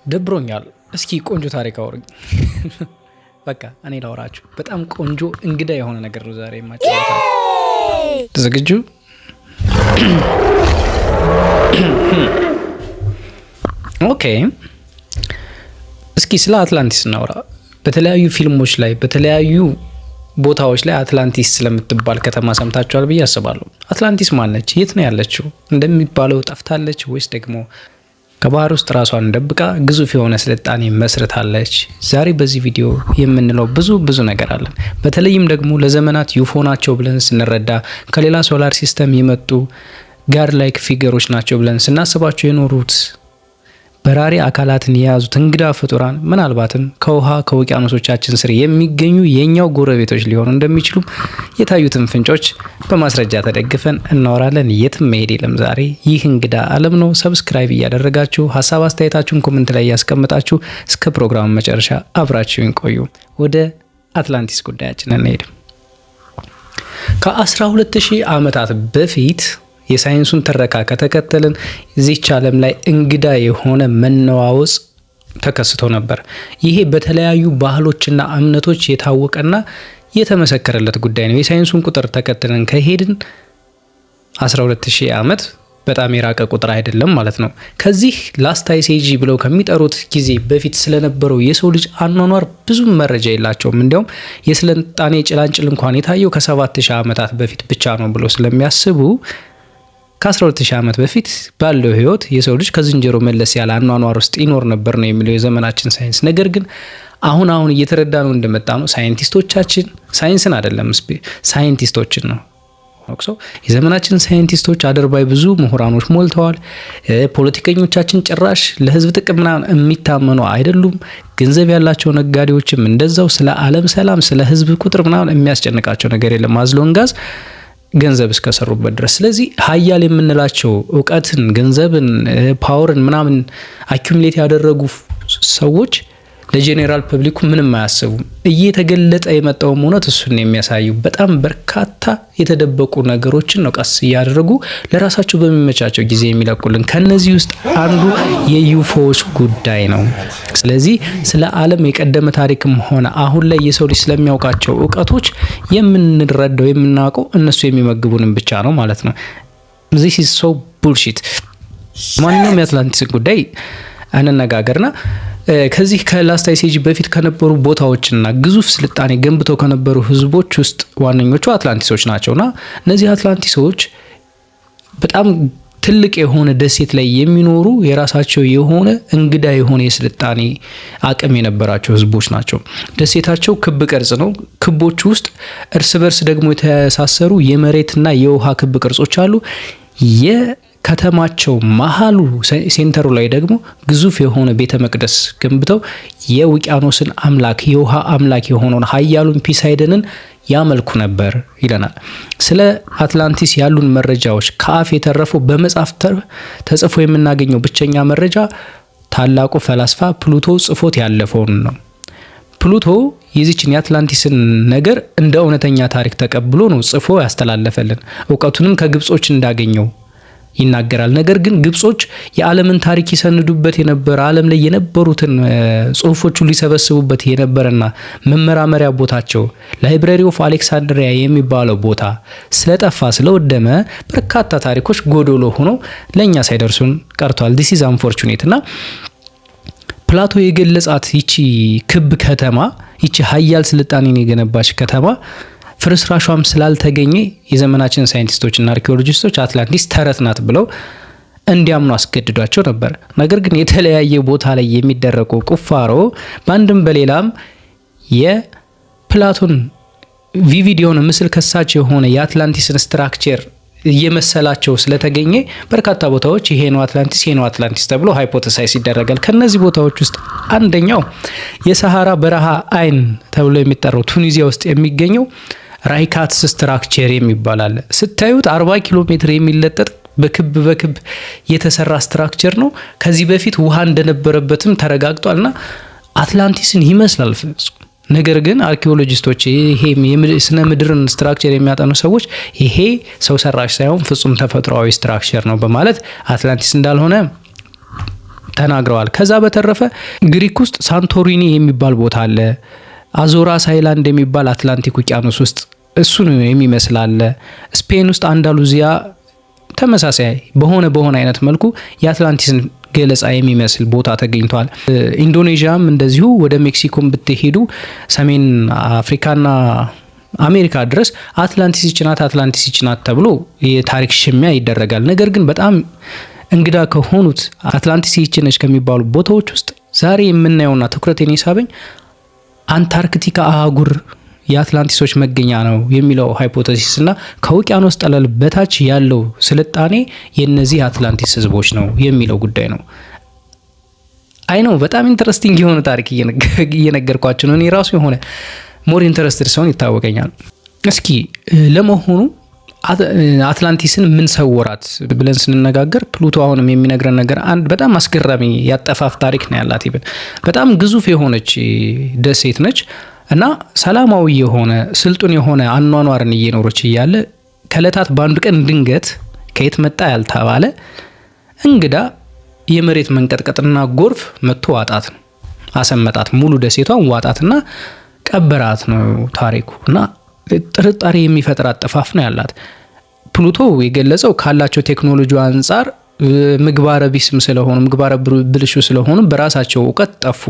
ደብሮኛል። እስኪ ቆንጆ ታሪክ አውሩኝ። በቃ እኔ ላውራችሁ። በጣም ቆንጆ እንግዳ የሆነ ነገር ነው ዛሬ የማጫወታችሁ። ዝግጁ? Okay። እስኪ ስለ አትላንቲስ እናውራ። በተለያዩ ፊልሞች ላይ፣ በተለያዩ ቦታዎች ላይ አትላንቲስ ስለምትባል ከተማ ሰምታችኋል ብዬ አስባለሁ። አትላንቲስ ማነች? የት ነው ያለችው? እንደሚባለው ጠፍታለች ወይስ ደግሞ ከባህር ውስጥ ራሷን ደብቃ ግዙፍ የሆነ ስልጣኔ መስርታለች? ዛሬ በዚህ ቪዲዮ የምንለው ብዙ ብዙ ነገር አለን። በተለይም ደግሞ ለዘመናት UFO ናቸው ብለን ስንረዳ፣ ከሌላ solar system የመጡ god like figure ኦች ናቸው ብለን ስናስባቸው የኖሩት በራሪ አካላትን የያዙት እንግዳ ፍጡራን ምናልባትም ከውሃ ከውቅያኖሶቻችን ስር የሚገኙ የኛው ጎረቤቶች ሊሆኑ እንደሚችሉ የታዩትን ፍንጮች በማስረጃ ተደግፈን እናወራለን። የትም መሄድ የለም። ዛሬ ይህ እንግዳ ዓለም ነው። Subscribe እያደረጋችሁ፣ ሀሳብ አስተያየታችሁን comment ላይ እያስቀመጣችሁ እስከ ፕሮግራሙ መጨረሻ አብራችሁን ቆዩ። ወደ አትላንቲስ ጉዳያችን እንሄድ። ከ12,000 ዓመታት በፊት የሳይንሱን ትረካ ከተከተልን እዚች ዓለም ላይ እንግዳ የሆነ መነዋወጽ ተከስቶ ነበር። ይሄ በተለያዩ ባህሎችና እምነቶች የታወቀና የተመሰከረለት ጉዳይ ነው። የሳይንሱን ቁጥር ተከትለን ከሄድን 12,000 ዓመት በጣም የራቀ ቁጥር አይደለም ማለት ነው። ከዚህ last ice age ብለው ከሚጠሩት ጊዜ በፊት ስለነበረው የሰው ልጅ አኗኗር ብዙም መረጃ የላቸውም። እንዲያውም የስልጣኔ ጭላንጭል እንኳን የታየው ከ7000 ዓመታት በፊት ብቻ ነው ብለው ስለሚያስቡ ከ12,000 ዓመት በፊት ባለው ህይወት የሰው ልጅ ከዝንጀሮ መለስ ያለ አኗኗር ውስጥ ይኖር ነበር ነው የሚለው የዘመናችን ሳይንስ። ነገር ግን አሁን አሁን እየተረዳ ነው እንደመጣ ነው፣ ሳይንቲስቶቻችን፣ ሳይንስን አይደለም ሳይንቲስቶችን ነው፣ የዘመናችን ሳይንቲስቶች አድርባይ ብዙ ምሁራኖች ሞልተዋል። ፖለቲከኞቻችን ጭራሽ ለህዝብ ጥቅም ምናምን የሚታመኑ አይደሉም። ገንዘብ ያላቸው ነጋዴዎችም እንደዛው ስለ ዓለም ሰላም፣ ስለ ህዝብ ቁጥር ምናምን የሚያስጨንቃቸው ነገር የለም as long as ገንዘብ እስከሰሩበት ድረስ። ስለዚህ ሀያል የምንላቸው እውቀትን፣ ገንዘብን፣ power ን ምናምን accumulate ያደረጉ ሰዎች ለ general public ኡ ምንም አያስቡም። እየተገለጠ የመጣውም እውነት እሱን የሚያሳዩ በጣም በርካታ የተደበቁ ነገሮችን ነው ቀስ እያደረጉ ለራሳቸው በሚመቻቸው ጊዜ የሚለቁልን። ከነዚህ ውስጥ አንዱ የ UFO ዎች ጉዳይ ነው። ስለዚህ ስለ ዓለም የቀደመ ታሪክም ሆነ አሁን ላይ የሰው ልጅ ስለሚያውቃቸው እውቀቶች የምንረዳው፣ የምናውቀው እነሱ የሚመግቡንም ብቻ ነው ማለት ነው። This is so bullshit። ማንኛውም የአትላንቲስን ጉዳይ እንነጋገርና ከዚህ ከ last ice age በፊት ከነበሩ ቦታዎችና ግዙፍ ስልጣኔ ገንብተው ከነበሩ ህዝቦች ውስጥ ዋነኞቹ አትላንቲሶች ናቸውና እነዚህ አትላንቲሶች በጣም ትልቅ የሆነ ደሴት ላይ የሚኖሩ፣ የራሳቸው የሆነ እንግዳ የሆነ የስልጣኔ አቅም የነበራቸው ህዝቦች ናቸው። ደሴታቸው ክብ ቅርጽ ነው። ክቦች ውስጥ እርስ በርስ ደግሞ የተሳሰሩ የመሬትና የውሃ ክብ ቅርጾች አሉ። የከተማቸው መሀሉ center ኡ ላይ ደግሞ ግዙፍ የሆነ ቤተ መቅደስ ገንብተው የውቅያኖስን አምላክ፣ የውሃ አምላክ የሆነውን ኃያሉን ፒሳይደንን ያመልኩ ነበር ይለናል። ስለ አትላንቲስ ያሉን መረጃዎች ከአፍ የተረፈው በመጽሐፍ ተጽፎ የምናገኘው ብቸኛ መረጃ ታላቁ ፈላስፋ ፕሉቶ ጽፎት ያለፈውን ነው። ፕሉቶ የዚችን የአትላንቲስን ነገር እንደ እውነተኛ ታሪክ ተቀብሎ ነው ጽፎ ያስተላለፈልን። እውቀቱንም ከግብጾች እንዳገኘው ይናገራል። ነገር ግን ግብጾች የዓለምን ታሪክ ይሰንዱበት የነበረ፣ ዓለም ላይ የነበሩትን ጽሁፎች ሁሉ ሊሰበስቡበት የነበረና መመራመሪያ ቦታቸው Library of Alexandria የሚባለው ቦታ ስለጠፋ፣ ስለወደመ በርካታ ታሪኮች ጎዶሎ ሆኖ ለእኛ ሳይደርሱን ቀርቷል። This is unfortunate። እና ፕላቶ የገለጻት ይቺ ክብ ከተማ፣ ይቺ ሀያል ስልጣኔን የገነባች ከተማ ፍርስራሿም ስላልተገኘ የዘመናችን ሳይንቲስቶችና አርኪኦሎጂስቶች አትላንቲስ ተረት ናት ብለው እንዲያምኑ አስገድዷቸው ነበር። ነገር ግን የተለያየ ቦታ ላይ የሚደረጉ ቁፋሮ በአንድም በሌላም የፕላቶን vivid የሆነ ምስል ከሳች የሆነ የአትላንቲስን structure እየመሰላቸው ስለተገኘ በርካታ ቦታዎች ይሄ ነው አትላንቲስ፣ ይሄ ነው አትላንቲስ ተብሎ hypothesize ይደረጋል። ከነዚህ ቦታዎች ውስጥ አንደኛው የሰሃራ በረሃ አይን ተብሎ የሚጠራው ቱኒዚያ ውስጥ የሚገኘው Richat Structure የሚባል አለ። ስታዩት 40 ኪሎ ሜትር የሚለጠጥ በክብ በክብ የተሰራ structure ነው። ከዚህ በፊት ውሃ እንደነበረበትም ተረጋግጧል እና አትላንቲስን ይመስላል። ነገር ግን አርኪኦሎጂስቶች፣ ይሄ ስነ ምድርን structure የሚያጠኑ ሰዎች ይሄ ሰው ሰራሽ ሳይሆን ፍጹም ተፈጥሯዊ structure ነው በማለት አትላንቲስ እንዳልሆነ ተናግረዋል። ከዛ በተረፈ ግሪክ ውስጥ ሳንቶሪኒ የሚባል ቦታ አለ። አዞራስ island የሚባል አትላንቲክ ውቅያኖስ ውስጥ እሱን የሚመስል አለ። ስፔን ውስጥ አንዳሉዚያ ተመሳሳይ በሆነ አይነት መልኩ የአትላንቲስን ገለጻ የሚመስል ቦታ ተገኝቷል። ኢንዶኔዥያም እንደዚሁ፣ ወደ ሜክሲኮም ብትሄዱ ሰሜን አፍሪካና አሜሪካ ድረስ አትላንቲስ ይችናት፣ አትላንቲስ ይችናት ተብሎ የታሪክ ሽሚያ ይደረጋል። ነገር ግን በጣም እንግዳ ከሆኑት አትላንቲስ ይችነች ከሚባሉ ቦታዎች ውስጥ ዛሬ የምናየውና ትኩረቴን የሳበኝ አንታርክቲካ አህጉር የአትላንቲሶች መገኛ ነው የሚለው hypothesis እና ከውቅያኖስ ጠለል በታች ያለው ስልጣኔ የነዚህ አትላንቲስ ህዝቦች ነው የሚለው ጉዳይ ነው። I know በጣም interesting የሆነ ታሪክ እየነገርኳችሁ ነው። እኔ ራሱ የሆነ more interested ሲሆን ይታወቀኛል። እስኪ ለመሆኑ አትላንቲስን ምን ሰወራት ብለን ስንነጋገር ፕሉቶ አሁንም የሚነግረን ነገር አንድ በጣም አስገራሚ ያጠፋፍ ታሪክ ነው ያላት። ይብል በጣም ግዙፍ የሆነች ደሴት ነች እና ሰላማዊ የሆነ ስልጡን የሆነ አኗኗርን እየኖረች እያለ ከእለታት በአንዱ ቀን ድንገት ከየት መጣ ያልተባለ እንግዳ የመሬት መንቀጥቀጥና ጎርፍ መጥቶ ዋጣት ነው፣ አሰመጣት። ሙሉ ደሴቷን ዋጣትና ቀበራት ነው ታሪኩ። እና ጥርጣሬ የሚፈጥር አጠፋፍ ነው ያላት። ፕሉቶ የገለጸው ካላቸው ቴክኖሎጂ አንጻር ምግባረ ቢስም ስለሆኑ፣ ምግባረ ብልሹ ስለሆኑ በራሳቸው እውቀት ጠፉ፣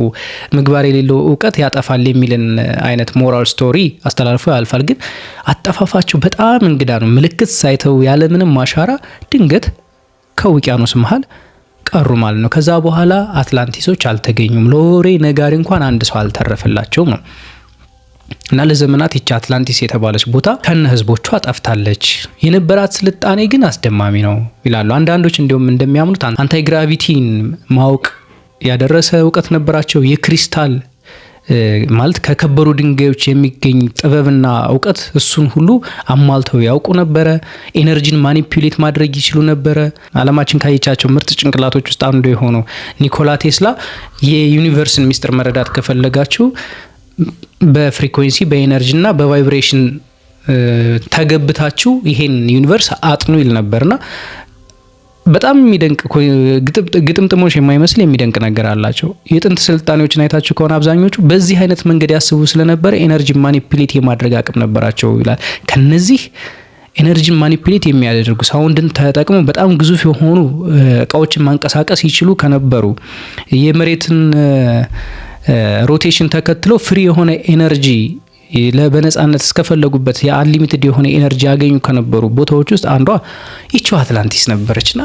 ምግባር የሌለው እውቀት ያጠፋል የሚልን አይነት moral story አስተላልፎ ያልፋል። ግን አጠፋፋቸው በጣም እንግዳ ነው። ምልክት ሳይተው ያለምንም አሻራ ድንገት ከውቅያኖስ መሀል ቀሩ ማለት ነው። ከዛ በኋላ አትላንቲሶች አልተገኙም። ለወሬ ነጋሪ እንኳን አንድ ሰው አልተረፈላቸውም ነው። እና ለዘመናት ይቺ አትላንቲስ የተባለች ቦታ ከነ ህዝቦቿ ጠፍታለች። የነበራት ስልጣኔ ግን አስደማሚ ነው ይላሉ አንዳንዶች። እንዲሁም እንደሚያምኑት anti-gravity ን ማወቅ ያደረሰ እውቀት ነበራቸው። የክሪስታል ማለት ከከበሩ ድንጋዮች የሚገኝ ጥበብና እውቀት እሱን ሁሉ አሟልተው ያውቁ ነበረ። Energy ን manipulate ማድረግ ይችሉ ነበረ። ዓለማችን ካየቻቸው ምርጥ ጭንቅላቶች ውስጥ አንዱ የሆነው ኒኮላ ቴስላ የ universe ን ሚስጥር መረዳት ከፈለጋችሁ በ frequency፣ በ energy እና በ vibration ተገብታችሁ ይሄን universe አጥኑ ይል ነበርና በጣም የሚደንቅ፣ ግጥምጥሞሽ የማይመስል የሚደንቅ ነገር አላቸው። የጥንት ስልጣኔዎችን አይታችሁ ከሆነ አብዛኞቹ በዚህ አይነት መንገድ ያስቡ ስለነበረ energy manipulate የማድረግ አቅም ነበራቸው ይላል። ከነዚህ energy ን manipulate የሚያደርጉ፣ sound ን ተጠቅመው በጣም ግዙፍ የሆኑ እቃዎችን ማንቀሳቀስ ይችሉ ከነበሩ፣ የመሬትን rotation ተከትለው free የሆነ energy በነጻነት እስከፈለጉበት የ unlimited የሆነ energy ያገኙ ከነበሩ ቦታዎች ውስጥ አንዷ ይቺው አትላንቲስ ነበረች። ና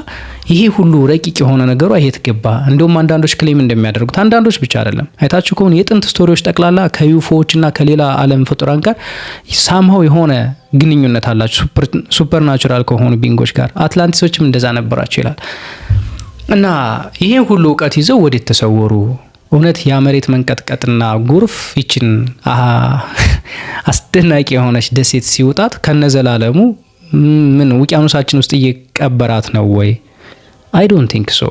ይሄ ሁሉ ረቂቅ የሆነ ነገሯ የት ገባ? እንዲሁም አንዳንዶች claim እንደሚያደርጉት፣ አንዳንዶች ብቻ አይደለም፣ አይታችሁ ከሆነ የጥንት story ዎች ጠቅላላ ከ UFO ዎች እና ከሌላ ዓለም ፍጡራን ጋር somehow የሆነ ግንኙነት አላቸው፣ supernatural ከሆኑ being ኦች ጋር። አትላንቲሶችም እንደዛ ነበራቸው ይላል። እና ይሄ ሁሉ እውቀት ይዘው ወዴት ተሰወሩ? እውነት የመሬት መንቀጥቀጥና ጎርፍ ይችን አስደናቂ የሆነች ደሴት ሲውጣት ከነዘላለሙ ምን ውቅያኖሳችን ውስጥ እየቀበራት ነው ወይ? I don't think so።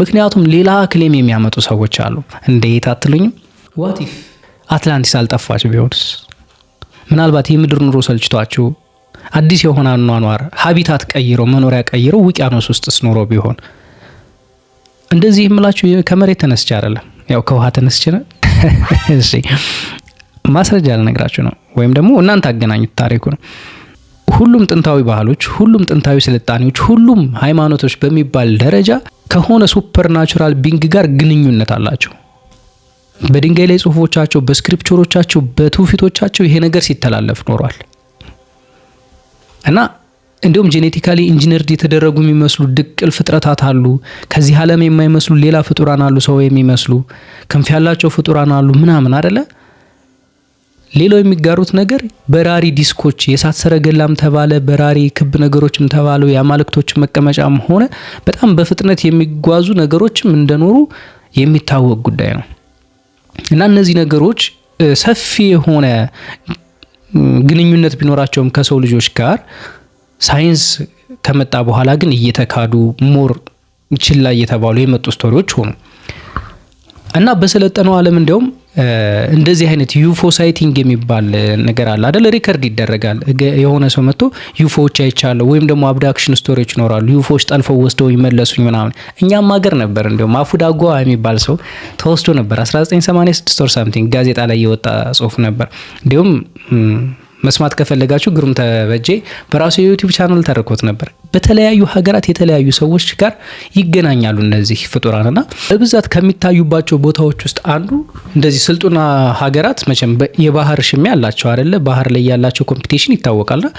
ምክንያቱም ሌላ claim የሚያመጡ ሰዎች አሉ። እንዴት አትሉኝም? What if አትላንቲስ አልጠፋች ቢሆንስ? ምናልባት የምድር ኑሮ ሰልችቷችሁ አዲስ የሆነ አኗኗር habitat ቀይረው፣ መኖሪያ ቀይረው ውቅያኖስ ውስጥስ ኖሮ ቢሆን? እንደዚህ የምላችሁ ከመሬት ተነስቼ አይደለም፣ ያው ከውሃ ተነስቼ ነው። እሺ፣ ማስረጃ ልነግራችሁ ነው፣ ወይም ደግሞ እናንተ አገናኙት ታሪኩ ነው። ሁሉም ጥንታዊ ባህሎች፣ ሁሉም ጥንታዊ ስልጣኔዎች፣ ሁሉም ሃይማኖቶች በሚባል ደረጃ ከሆነ supernatural being ጋር ግንኙነት አላቸው። በድንጋይ ላይ ጽሁፎቻቸው፣ በ scripture ኦቻቸው፣ በትውፊቶቻቸው ይሄ ነገር ሲተላለፍ ኖሯል። እና እንዲሁም genetically engineered የተደረጉ የሚመስሉ ድቅል ፍጥረታት አሉ። ከዚህ ዓለም የማይመስሉ ሌላ ፍጡራን አሉ። ሰው የሚመስሉ ክንፍ ያላቸው ፍጡራን አሉ ምናምን አደለ። ሌላው የሚጋሩት ነገር በራሪ ዲስኮች፣ የእሳት ሰረገላም ተባለ፣ በራሪ ክብ ነገሮችም ተባሉ፣ የአማልክቶች መቀመጫም ሆነ በጣም በፍጥነት የሚጓዙ ነገሮችም እንደኖሩ የሚታወቅ ጉዳይ ነው። እና እነዚህ ነገሮች ሰፊ የሆነ ግንኙነት ቢኖራቸውም ከሰው ልጆች ጋር ሳይንስ ከመጣ በኋላ ግን እየተካዱ፣ more ችላ እየተባሉ የመጡ story ዎች ሆኑ። እና በሰለጠነው ዓለም እንዲያውም እንደዚህ አይነት UFO sighting የሚባል ነገር አለ አይደል? Record ይደረጋል። የሆነ ሰው መጥቶ UFO ዎች አይቻለሁ ወይም ደግሞ abduction story ዎች ይኖራሉ። UFO ዎች ጠልፈው ወስደው ይመለሱኝ ምናምን። እኛም ሀገር ነበር፣ እንዲሁም ማፉድ አጎዋ የሚባል ሰው ተወስዶ ነበር 1986 or something፣ ጋዜጣ ላይ የወጣ ጽሁፍ ነበር። እንዲሁም መስማት ከፈለጋችሁ ግሩም ተበጄ በራሱ የ YouTube channel ተርኮት ነበር። በተለያዩ ሀገራት የተለያዩ ሰዎች ጋር ይገናኛሉ እነዚህ ፍጡራንና በብዛት ከሚታዩባቸው ቦታዎች ውስጥ አንዱ እንደዚህ ስልጡና ሀገራት መቼም የባህር ሽሚያ አላቸው አይደለ? ባህር ላይ ያላቸው competition ይታወቃልና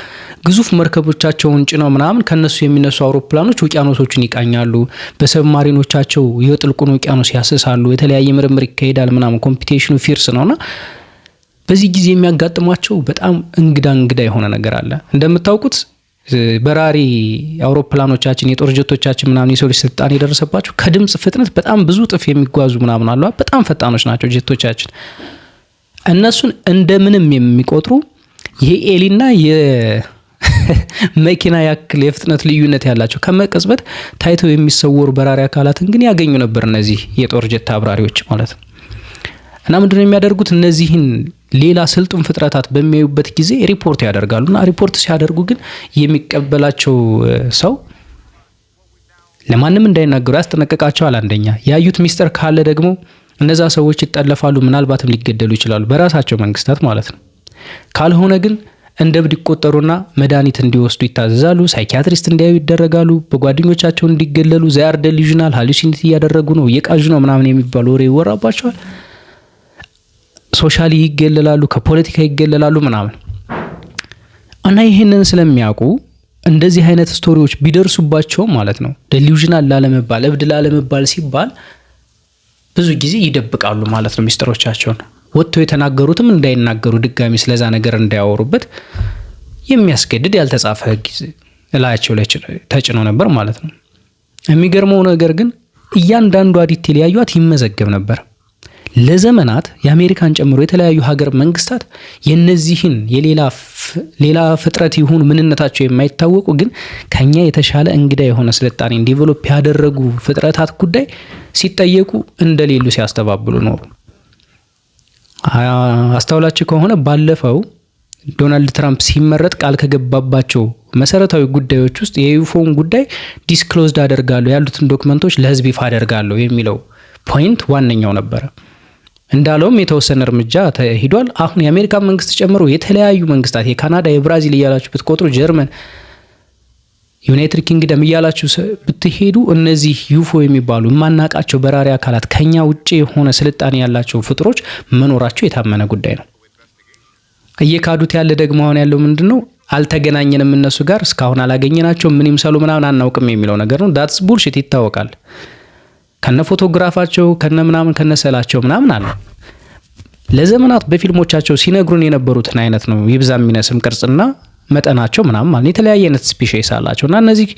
ግዙፍ መርከቦቻቸውን ጭነው ምናምን ከነሱ የሚነሱ አውሮፕላኖች ውቅያኖሶችን ይቃኛሉ። በ submarine ኖቻቸው የጥልቁን ውቅያኖስ ያስሳሉ። የተለያየ ምርምር ይካሄዳል ምናምን፣ competition ኑ fierce ነውና በዚህ ጊዜ የሚያጋጥሟቸው በጣም እንግዳ እንግዳ የሆነ ነገር አለ። እንደምታውቁት በራሪ አውሮፕላኖቻችን፣ የጦር ጀቶቻችን ምናምን የሰው ልጅ ስልጣኔ የደረሰባቸው ከድምጽ ፍጥነት በጣም ብዙ እጥፍ የሚጓዙ ምናምን አሉ። በጣም ፈጣኖች ናቸው ጀቶቻችን። እነሱን እንደምንም የሚቆጥሩ የኤሊና የመኪና ያክል የፍጥነት ልዩነት ያላቸው ከመቀጽበት ታይተው የሚሰወሩ በራሪ አካላትን ግን ያገኙ ነበር እነዚህ የጦር ጀት አብራሪዎች ማለት ነው። እና ምንድነው የሚያደርጉት? እነዚህን ሌላ ስልጡን ፍጥረታት በሚያዩበት ጊዜ ሪፖርት ያደርጋሉ። እና ሪፖርት ሲያደርጉ ግን የሚቀበላቸው ሰው ለማንም እንዳይናገሩ ያስጠነቅቃቸዋል። አንደኛ ያዩት ሚስጥር ካለ ደግሞ እነዛ ሰዎች ይጠለፋሉ፣ ምናልባትም ሊገደሉ ይችላሉ፣ በራሳቸው መንግስታት ማለት ነው። ካልሆነ ግን እንደ እብድ ይቆጠሩና መድኃኒት እንዲወስዱ ይታዘዛሉ። Psychiatrist እንዲያዩ ይደረጋሉ። በጓደኞቻቸው እንዲገለሉ፣ they are delusional፣ hallucinate እያደረጉ ነው፣ እየቃዡ ነው ምናምን የሚባል ወሬ ይወራባቸዋል። Socially ይገለላሉ፣ ከፖለቲካ ይገለላሉ ምናምን። እና ይህንን ስለሚያውቁ እንደዚህ አይነት story ዎች ቢደርሱባቸው ማለት ነው delusional ላለመባል፣ እብድ ላለመባል ሲባል ብዙ ጊዜ ይደብቃሉ ማለት ነው ሚስጥሮቻቸውን። ወጥተው የተናገሩትም እንዳይናገሩ፣ ድጋሚ ስለዛ ነገር እንዳያወሩበት የሚያስገድድ ያልተጻፈ ሕግ እላያቸው ላይ ተጭኖ ነበር ማለት ነው። የሚገርመው ነገር ግን እያንዳንዷ detail ያዩት ይመዘገብ ነበር። ለዘመናት የአሜሪካን ጨምሮ የተለያዩ ሀገር መንግስታት የነዚህን የሌላ ሌላ ፍጥረት ይሁን ምንነታቸው የማይታወቁ ግን ከኛ የተሻለ እንግዳ የሆነ ስልጣኔን develop ያደረጉ ፍጥረታት ጉዳይ ሲጠየቁ እንደሌሉ ሲያስተባብሉ ኖሩ። አስተውላችሁ ከሆነ ባለፈው ዶናልድ ትራምፕ ሲመረጥ ቃል ከገባባቸው መሰረታዊ ጉዳዮች ውስጥ የ UFO ን ጉዳይ disclosed አደርጋለሁ፣ ያሉትን document ኦች ለህዝብ ይፋ አደርጋለሁ የሚለው point ዋነኛው ነበረ። እንዳለውም የተወሰነ እርምጃ ተሂዷል። አሁን የአሜሪካ መንግስት ጨምሮ የተለያዩ መንግስታት፣ የካናዳ፣ የብራዚል እያላችሁ ብትቆጥሩ፣ ጀርመን፣ ዩናይትድ ኪንግደም እያላችሁ ብትሄዱ እነዚህ UFO የሚባሉ የማናቃቸው በራሪ አካላት፣ ከኛ ውጭ የሆነ ስልጣኔ ያላቸው ፍጡሮች መኖራቸው የታመነ ጉዳይ ነው። እየካዱት ያለ ደግሞ አሁን ያለው ምንድን ነው? አልተገናኘንም እነሱ ጋር፣ እስካሁን አላገኘናቸው፣ ምን ይምሰሉ ምናምን አናውቅም የሚለው ነገር ነው። That's bullshit፣ ይታወቃል። ከነ ፎቶግራፋቸው ከነ ምናምን ከነ ስዕላቸው ምናምን አለ። ለዘመናት በፊልሞቻቸው ሲነግሩን የነበሩትን አይነት ነው። ይብዛ የሚነስም ቅርጽና መጠናቸው ምናምን ማለት የተለያየ አይነት species አላቸው። እና እነዚህ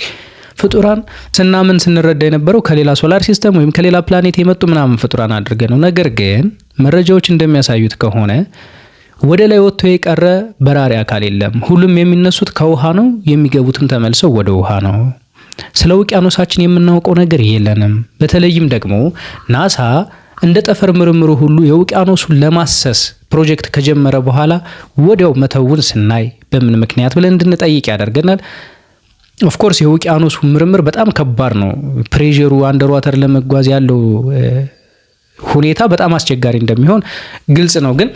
ፍጡራን ስናምን ስንረዳ የነበረው ከሌላ solar system ወይም ከሌላ ፕላኔት የመጡ ምናምን ፍጡራን አድርገን ነው። ነገር ግን መረጃዎች እንደሚያሳዩት ከሆነ ወደ ላይ ወጥቶ የቀረ በራሪ አካል የለም። ሁሉም የሚነሱት ከውሃ ነው፣ የሚገቡትም ተመልሰው ወደ ውሃ ነው። ስለ ውቅያኖሳችን የምናውቀው ነገር የለንም። በተለይም ደግሞ ናሳ እንደ ጠፈር ምርምሩ ሁሉ የውቅያኖሱን ለማሰስ ፕሮጀክት ከጀመረ በኋላ ወዲያው መተውን ስናይ በምን ምክንያት ብለን እንድንጠይቅ ያደርገናል። Of course የውቅያኖሱ ምርምር በጣም ከባድ ነው። Pressure ሩ፣ underwater ለመጓዝ ያለው ሁኔታ በጣም አስቸጋሪ እንደሚሆን ግልጽ ነው። ግን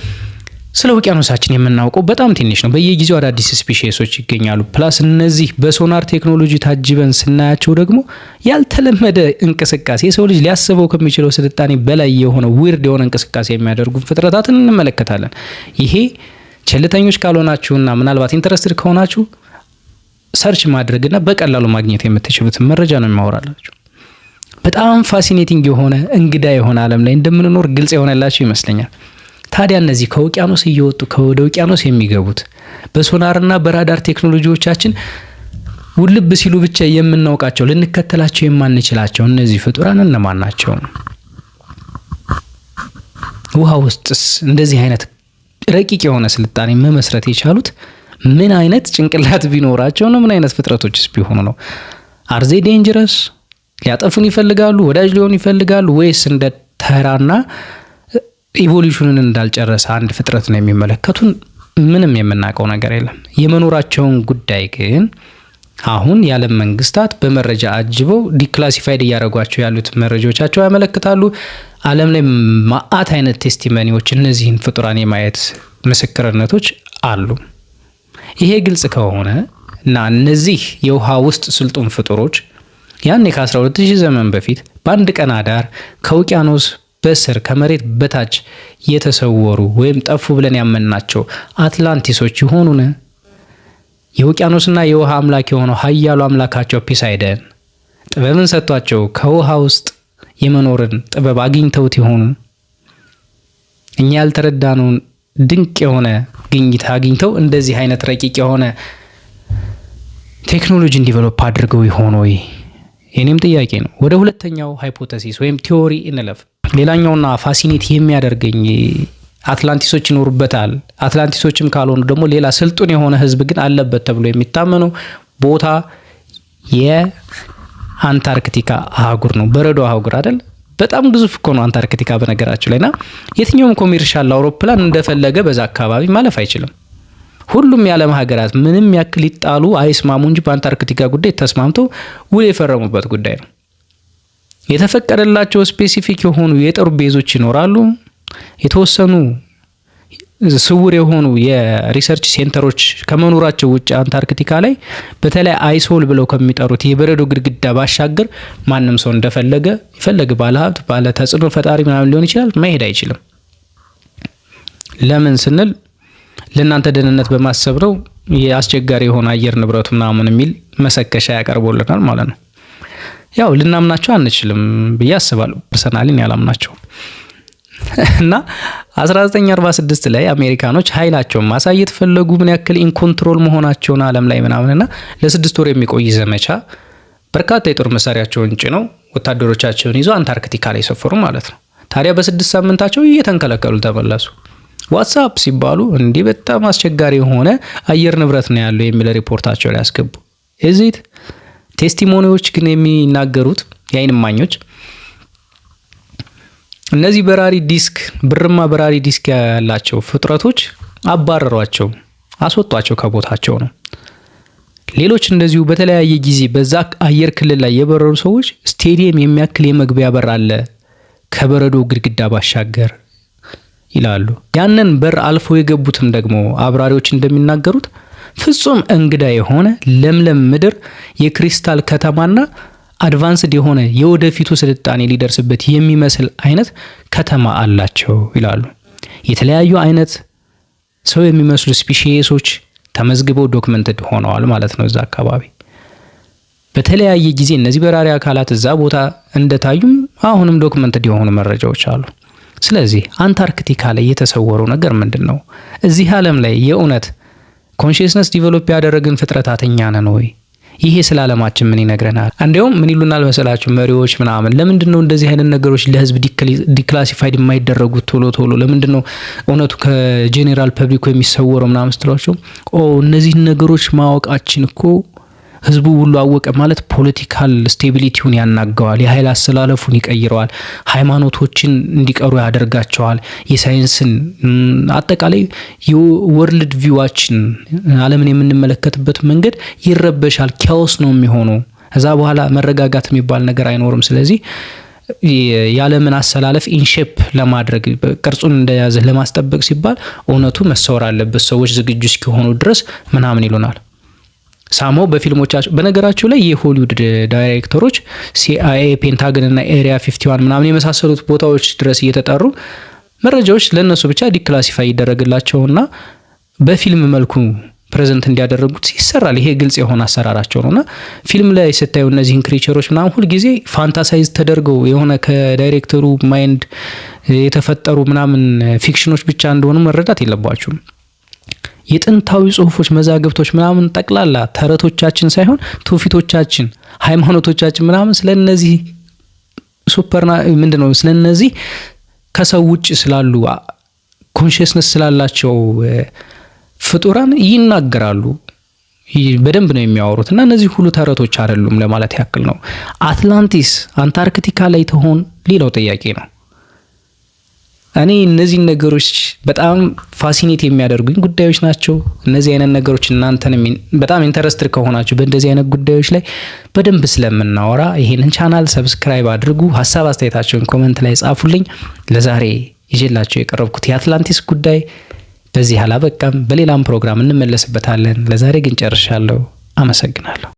ስለ ውቅያኖሳችን የምናውቀው በጣም ትንሽ ነው። በየጊዜው አዳዲስ species ኦች ይገኛሉ። Plus እነዚህ በ sonar ቴክኖሎጂ ታጅበን ስናያቸው ደግሞ ያልተለመደ እንቅስቃሴ፣ የሰው ልጅ ሊያስበው ከሚችለው ስልጣኔ በላይ የሆነ weird የሆነ እንቅስቃሴ የሚያደርጉ ፍጥረታትን እንመለከታለን። ይሄ ቸልተኞች ካልሆናችሁና ምናልባት interested ከሆናችሁ search ማድረግና በቀላሉ ማግኘት የምትችሉትን መረጃ ነው የማወራላችሁ። በጣም fascinating የሆነ እንግዳ የሆነ ዓለም ላይ እንደምንኖር ግልጽ የሆነላችሁ ይመስለኛል። ታዲያ እነዚህ ከውቅያኖስ እየወጡ ወደ ውቅያኖስ የሚገቡት፣ በ sonar ና በራዳር ቴክኖሎጂዎቻችን ውልብ ሲሉ ብቻ የምናውቃቸው፣ ልንከተላቸው የማንችላቸው እነዚህ ፍጡራን እነማን ናቸው? ውሃ ውስጥስ እንደዚህ አይነት ረቂቅ የሆነ ስልጣኔ መመስረት የቻሉት ምን አይነት ጭንቅላት ቢኖራቸው ነው? ምን አይነት ፍጥረቶችስ ቢሆኑ ነው? Are they dangerous? ሊያጠፉን ይፈልጋሉ? ወዳጅ ሊሆኑ ይፈልጋሉ? ወይስ እንደ ተራና Evolution ኑን እንዳልጨረሰ አንድ ፍጥረት ነው የሚመለከቱን። ምንም የምናውቀው ነገር የለም። የመኖራቸውን ጉዳይ ግን አሁን የዓለም መንግስታት በመረጃ አጅበው declassified እያደረጓቸው ያሉት መረጃዎቻቸው ያመለክታሉ። ዓለም ላይ ማአት አይነት testimony ዎች፣ እነዚህን ፍጡራን የማየት ምስክርነቶች አሉ። ይሄ ግልጽ ከሆነ እና እነዚህ የውሃ ውስጥ ስልጡን ፍጡሮች ያኔ ከ12,000 ዘመን በፊት በአንድ ቀን አዳር ከውቅያኖስ በስር ከመሬት በታች የተሰወሩ ወይም ጠፉ ብለን ያመንናቸው አትላንቲሶች ይሆኑን? የውቅያኖስና የውሃ አምላክ የሆነው ኃያሉ አምላካቸው ፖሳይደን ጥበብን ሰጥቷቸው ከውሃ ውስጥ የመኖርን ጥበብ አግኝተውት ይሆኑ? እኛ ያልተረዳነውን ድንቅ የሆነ ግኝት አግኝተው እንደዚህ አይነት ረቂቅ የሆነ ቴክኖሎጂን develop አድርገው ይሆን ወይ? የኔም ጥያቄ ነው። ወደ ሁለተኛው hypothesis ወይም theory እንለፍ። ሌላኛውና fascinate የሚያደርገኝ አትላንቲሶች ይኖሩበታል፣ አትላንቲሶችም ካልሆኑ ደግሞ ሌላ ስልጡን የሆነ ህዝብ ግን አለበት ተብሎ የሚታመነው ቦታ የአንታርክቲካ አህጉር ነው። በረዶ አህጉር አይደል? በጣም ግዙፍ እኮ ነው አንታርክቲካ በነገራችሁ ላይ። እና የትኛውም commercial አውሮፕላን እንደፈለገ በዛ አካባቢ ማለፍ አይችልም። ሁሉም የዓለም ሀገራት ምንም ያክል ይጣሉ አይስማሙ እንጂ በአንታርክቲካ ጉዳይ ተስማምተው ውል የፈረሙበት ጉዳይ ነው። የተፈቀደላቸው specific የሆኑ የጦር base ኦች ይኖራሉ። የተወሰኑ ስውር የሆኑ የ research center ኦች ከመኖራቸው ውጭ አንታርክቲካ ላይ በተለይ ice wall ብለው ከሚጠሩት የበረዶ ግድግዳ ባሻገር ማንም ሰው እንደፈለገ የፈለገ ባለሀብት፣ ባለ ተጽዕኖ ፈጣሪ ምናምን ሊሆን ይችላል፣ መሄድ አይችልም። ለምን ስንል ለእናንተ ደህንነት በማሰብ ነው። የአስቸጋሪ የሆነ አየር ንብረቱ ምናምን የሚል መሰከሻ ያቀርቦልናል ማለት ነው። ያው ልናምናቸው አንችልም ብዬ አስባለሁ። Personally ያላምናቸው። እና 1946 ላይ አሜሪካኖች ኃይላቸውን ማሳየት ፈለጉ፣ ምን ያክል in control መሆናቸውን ዓለም ላይ ምናምንና ለ6 ወር የሚቆይ ዘመቻ በርካታ የጦር መሳሪያቸውን ጭነው ወታደሮቻቸውን ይዘው አንታርክቲካ ላይ ሰፈሩ ማለት ነው። ታዲያ በ6 ሳምንታቸው እየተንከለከሉ ተመለሱ። What's up ሲባሉ እንዲህ በጣም አስቸጋሪ የሆነ አየር ንብረት ነው ያለው የሚል ሪፖርታቸው ላይ ያስገቡ። እዚህ testimony ዎች ግን የሚናገሩት፣ የአይን እማኞች፣ እነዚህ በራሪ ዲስክ፣ ብርማ በራሪ ዲስክ ያላቸው ፍጥረቶች አባረሯቸው፣ አስወጧቸው ከቦታቸው ነው። ሌሎች እንደዚሁ በተለያየ ጊዜ በዛ አየር ክልል ላይ የበረሩ ሰዎች ስቴዲየም የሚያክል የመግቢያ በር አለ ከበረዶ ግድግዳ ባሻገር ይላሉ። ያንን በር አልፎ የገቡትም ደግሞ አብራሪዎች እንደሚናገሩት ፍጹም እንግዳ የሆነ ለምለም ምድር፣ የክሪስታል ከተማና advanced የሆነ የወደፊቱ ስልጣኔ ሊደርስበት የሚመስል አይነት ከተማ አላቸው ይላሉ። የተለያዩ አይነት ሰው የሚመስሉ species ኦች ተመዝግበው documented ሆነዋል ማለት ነው እዛ አካባቢ። በተለያየ ጊዜ እነዚህ በራሪ አካላት እዛ ቦታ እንደታዩም አሁንም documented የሆኑ መረጃዎች አሉ። ስለዚህ አንታርክቲካ ላይ የተሰወረው ነገር ምንድን ነው? እዚህ ዓለም ላይ የእውነት consciousness develop ያደረግን ፍጥረታት እኛ ነን ወይ? ይሄ ስለ ዓለማችን ምን ይነግረናል? እንዲያውም ምን ይሉናል መሰላችሁ መሪዎች ምናምን፣ ለምንድን ነው እንደዚህ አይነት ነገሮች ለህዝብ declassified የማይደረጉት ቶሎ ቶሎ? ለምንድን ነው እውነቱ ከ general public ኩ የሚሰወረው ምናምን ስትሏቸው፣ ኦ እነዚህን ነገሮች ማወቃችን እኮ ህዝቡ ሁሉ አወቀ ማለት political stability ውን ያናገዋል፣ የኃይል አሰላለፉን ይቀይረዋል፣ ሃይማኖቶችን እንዲቀሩ ያደርጋቸዋል፣ የሳይንስን አጠቃላይ የ world view ዋችን፣ ዓለምን የምንመለከትበት መንገድ ይረበሻል፣ chaos ነው የሚሆነው። ከዛ በኋላ መረጋጋት የሚባል ነገር አይኖርም። ስለዚህ የዓለምን አሰላለፍ in shape ለማድረግ፣ ቅርጹን እንደያዘ ለማስጠበቅ ሲባል እውነቱ መሰወር አለበት ሰዎች ዝግጁ እስኪሆኑ ድረስ ምናምን ይሉናል። ሳሞ በፊልሞቻቸው በነገራቸው ላይ የሆሊውድ ዳይሬክተሮች CIA፣ ፔንታገን እና Area 51 ምናምን የመሳሰሉት ቦታዎች ድረስ እየተጠሩ መረጃዎች ለእነሱ ብቻ declassify ይደረግላቸውና በፊልም መልኩ present እንዲያደረጉት ይሰራል። ይሄ ግልጽ የሆነ አሰራራቸው ነው። እና ፊልም ላይ ስታዩ እነዚህን creature ኦች ምናምን ሁልጊዜ fantasize ተደርገው የሆነ ከ director ሩ mind የተፈጠሩ ምናምን fiction ኖች ብቻ እንደሆኑ መረዳት የለባችሁም። የጥንታዊ ጽሁፎች፣ መዛግብቶች ምናምን ጠቅላላ ተረቶቻችን ሳይሆን ትውፊቶቻችን፣ ሃይማኖቶቻችን ምናምን ስለነዚህ super ምንድን ነው፣ ስለነዚህ ከሰው ውጭ ስላሉ consciousness ስላላቸው ፍጡራን ይናገራሉ። በደንብ ነው የሚያወሩት። እና እነዚህ ሁሉ ተረቶች አይደሉም ለማለት ያክል ነው። አትላንቲስ አንታርክቲካ ላይ ትሆን? ሌላው ጥያቄ ነው። እኔ እነዚህን ነገሮች በጣም fascinate የሚያደርጉኝ ጉዳዮች ናቸው። እነዚህ አይነት ነገሮች እናንተን በጣም interested ከሆናችሁ በእንደዚህ አይነት ጉዳዮች ላይ በደንብ ስለምናወራ ይሄንን channel subscribe አድርጉ። ሀሳብ አስተያየታችሁን comment ላይ ጻፉልኝ። ለዛሬ ይዤላችሁ የቀረብኩት የአትላንቲስ ጉዳይ በዚህ አላበቃም። በሌላም ፕሮግራም እንመለስበታለን። ለዛሬ ግን ጨርሻለሁ። አመሰግናለሁ።